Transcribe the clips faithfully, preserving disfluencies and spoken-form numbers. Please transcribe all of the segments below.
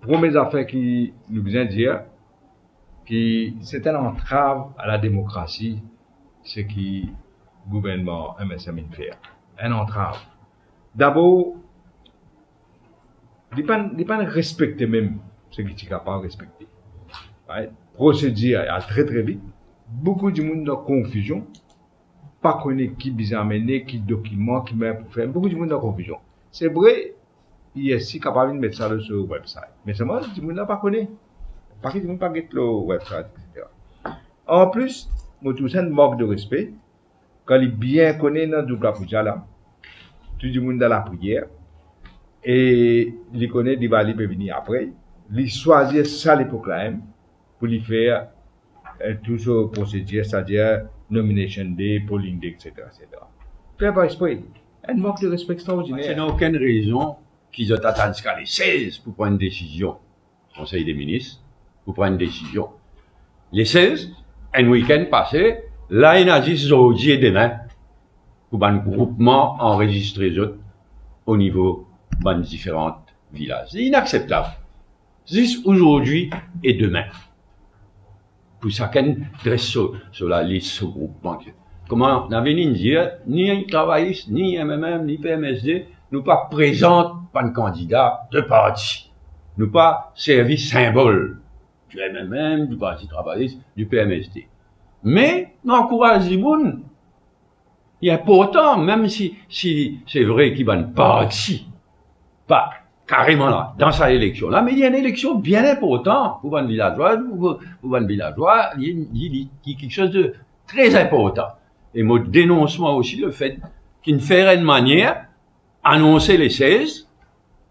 Premie zafer ki nou bizin dir, ki se enn antrav a la demokrasi, seki gouvernman M S M inn fer. Enn antrav. Dabor, li pa, li pa respekte mem seki ti kapav respekte. Right? Prosedir al tre, tre vit. Boukou dimoun dan konfizion, pa kone ki bizin amene, ki dokiman, ki manier pou fer. Boukou dimoun dan konfizion. Se vre, E S C kapav vinn met sa lor so website. Me selman, dimoun la pa kone. Paske dimoun pa get lor website, et cetera. Anplis, mo trouv sa enn mank de respe, kan li bien kone ena doub lapoudia la, tou dimoun dan lapriyer, e li kone devan li pe vini apre, li swazir sa lepok la mem pou li fer, eh, tou so prosedir, setadir nomination day, polling day, et cetera, et cetera. Fer par expre, enn mank de respe extraordiner. Ena okenn rezon ki zot atann ziska le sez pou pran enn desizion. Konsey de Minis pou pran enn desizion. Le sez, enn wikenn pase, la ena zis zordi e demin pou bann groupman anrezistre zot o nivo bann diferan vilaz. Li inakseptab. Zis zordi e demin. Pou sakenn dres so, so lalis, so groupman. Kouma nou vinn dir, ni travayis, ni M M M, ni P M S D, nou pa prezant bann kandida de parti. Nou pa servi sinbol di M M M, di Parti Travayis, di P M S D. Me nou ankouraz dimoun. Li inportan, mem si, si se vre ki bann parti pa kareman la dan sa eleksion la, me li enn eleksion bien inportan pou bann vilazwa, pou, pou bann vilazwa, li, li, li, li kiksoz de tre inportan. E mo denons mwa osi lefet ki nou fer enn manier anonse le sez,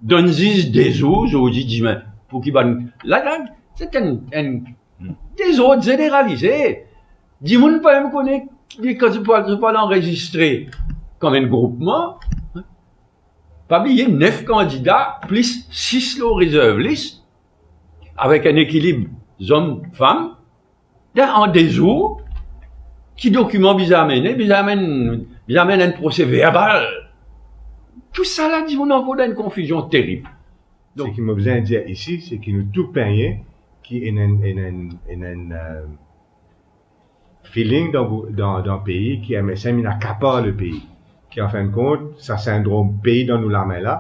donn zis de zour, zordi, dimin, pou ki bann, la, la, se enn, enn dezord zeneralize. Dimoun pa mem kone ki, kan zot pou al, zot pou al anrezistre kom enn groupman. Pa bliye, nef kandida plis sis lor reserve list, avek enn ekilib zom, fam. Dan, an de zour, ki dokiman bizin amene? Bizin amenn, bizin amenn enn prose verbal. Tou sa la, dimoun ankor dan enn konfizion terib. Donk, seki mo bizin dir isi, seki nou tou pegne ki ena enn, ena enn, ena enn, eh, feeling dan, dan, dan pei ki M S M inn akapar lepei. Ki, an fin de kont, sa sindrom pei dan nou lame la,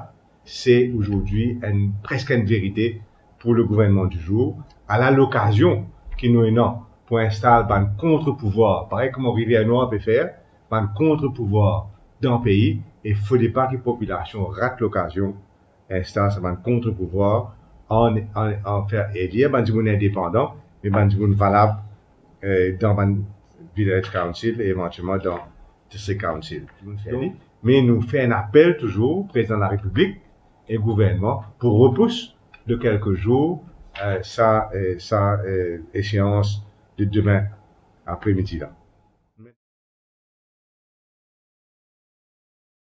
se ozordi enn, preske enn verite pou le gouvernman di zour, a la lokazion ki nou ena pou instal bann kontrpouvwar, parey kouma Rivier Nwar pe fer, bann kontrpouvwar dan pei, e fode pa ki popilasion rat lokazion instal sa bann kontrpouvwar, an, an, an fer elir bann dimoun indepandan, me bann dimoun valab, eh, dan bann village council e evantielman dan district council. Donk, me nou fer enn apel touzour, Prezidan Larepiblik e gouvernman, pou repous de kelke zour, eh, sa, eh, sa, eh, eseans de demin apremidi la.